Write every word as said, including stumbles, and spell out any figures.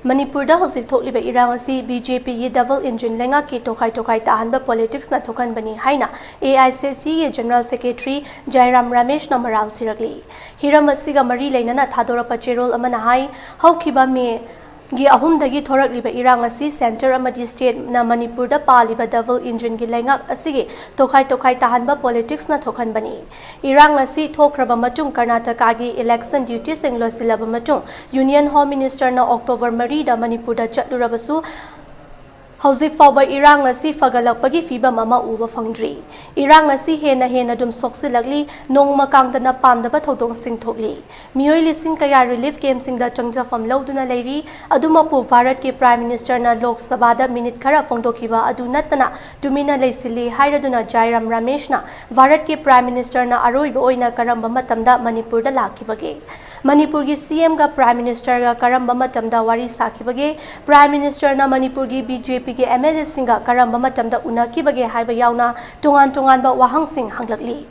ꯃꯅꯤꯄꯨꯔꯗ ꯍꯧꯖꯤꯛ ꯊꯣꯛꯂꯤꯕ ꯏꯔꯥꯡ ꯑꯁꯤ ꯕꯤ ꯖꯦ ꯄꯤꯒꯤ double engine ꯂꯩꯉꯥꯛꯀꯤ ꯇꯣꯈꯥꯏ ꯇꯣꯈꯥꯏ ꯇꯥꯍꯟꯕ politics ꯅ ꯊꯣꯛꯍꯟꯕꯅꯤ ꯍꯥꯏꯅ ꯑꯦ ꯑꯥꯏ ꯁꯤ ꯁꯤꯒꯤ General Secretary ꯖꯥꯏꯔꯥꯝ ꯔꯥꯃꯦꯁꯅ ꯃꯔꯥꯜ ꯁꯤꯔꯛꯂꯤ꯫ ꯍꯤꯔꯝ ꯑꯁꯤꯒ ꯃꯔꯤ ꯂꯩꯅꯅ ꯊꯥꯗꯣꯔꯛꯄ ꯆꯦꯔꯣꯜ ꯑꯃꯅ ꯍꯥꯏ, ꯍꯧꯈꯤꯕ ꯃꯦ ꯒꯤ ꯑꯍꯨꯝꯗꯒꯤ ꯊꯣꯔꯛꯂꯤꯕ ꯏꯔꯥꯡ ꯑꯁꯤ centre ꯑꯃꯗꯤ state ꯅ ꯃꯅꯤꯄꯨꯔꯗ ꯄꯥꯜꯂꯤꯕ double engine ꯒꯤ ꯂꯩꯉꯥꯛ ꯑꯁꯤꯒꯤ ꯇꯣꯈꯥꯏ ꯇꯣꯈꯥꯏ ꯇꯥꯍꯟꯕ politics ꯅ ꯊꯣꯛꯍꯟꯕꯅꯤ꯫ ꯏꯔꯥꯡ ꯑꯁꯤ ꯊꯣꯛꯈ꯭ꯔꯕ ꯃꯇꯨꯡ ꯀꯔꯅꯥꯇꯀꯥꯒꯤ election duty ꯁꯤꯡ ꯂꯣꯏꯁꯤꯜꯂꯕ ꯃꯇꯨꯡ Union Home Minister ꯅ October ꯃꯔꯤꯗ ꯃꯅꯤꯄꯨꯔꯗ ꯆꯠꯂꯨꯔꯕꯁꯨ, ꯍꯧꯖꯤꯛ ꯐꯥꯎꯕ ꯏꯔꯥꯡ ꯑꯁꯤ ꯐꯒꯠꯂꯛꯄꯒꯤ ꯐꯤꯕꯝ ꯑꯃ ꯎꯕ ꯐꯪꯗ꯭ꯔꯤ꯫ ꯏꯔꯥꯡ ꯑꯁꯤ ꯍꯦꯟꯅ ꯍꯦꯟꯅ ꯑꯗꯨꯝ ꯁꯣꯛꯆꯤꯜꯂꯛꯂꯤ, ꯅꯣꯡꯃ ꯀꯥꯡꯗꯅ ꯄꯥꯝꯗꯕ ꯊꯧꯗꯣꯛꯁꯤꯡ ꯊꯣꯛꯂꯤ꯫ ꯃꯤꯑꯣꯏ ꯂꯤꯁꯤꯡ ꯀꯌꯥ relief camp ꯁꯤꯡꯗ ꯆꯪꯖꯐꯝ ꯂꯧꯗꯨꯅ ꯂꯩꯔꯤ꯫ ꯑꯗꯨꯃꯛꯄꯨ ꯚꯥꯔꯠꯀꯤ Prime Minister ꯅ ꯂꯣꯛ ꯁꯚꯥꯗ minute ꯈꯔ ꯐꯣꯡꯗꯣꯛꯈꯤꯕ ꯑꯗꯨ ꯅꯠꯇꯅ ꯇꯨꯃꯤꯟꯅ ꯂꯩꯁꯤꯜꯂꯤ ꯍꯥꯏꯔꯗꯨꯅ ꯖꯥꯏꯔꯥꯝ ꯔꯥꯃꯦꯁꯅ ꯚꯥꯔꯠꯀꯤ Prime Minister ꯅ ꯑꯔꯣꯏꯕ ꯑꯣꯏꯅ ꯀꯔꯝꯕ ꯃꯇꯝꯗ ꯃꯅꯤꯄꯨꯔꯗ ꯂꯥꯛꯈꯤꯕꯒꯦ? ꯃꯅꯤꯄꯨꯔꯒꯤ C M ꯒ Prime Minister ꯒ ꯀꯔꯝꯕ ꯃꯇꯝꯗ ꯋꯥꯔꯤ ꯁꯥꯈꯤꯕꯒꯦ? Prime Minister ꯅ ꯃꯅꯤꯄꯨꯔꯒꯤ B J P ꯒꯤ M L A ꯁꯤꯡꯒ ꯀꯔꯝꯕ ꯃꯇꯝꯗ ꯎꯅꯈꯤꯕꯒꯦ ꯍꯥꯏꯕ ꯌꯥꯎꯅ ꯇꯣꯉꯥꯟ ꯇꯣꯉꯥꯟꯕ ꯋꯥꯍꯪꯁꯤꯡ ꯍꯪꯂꯛꯂꯤ꯫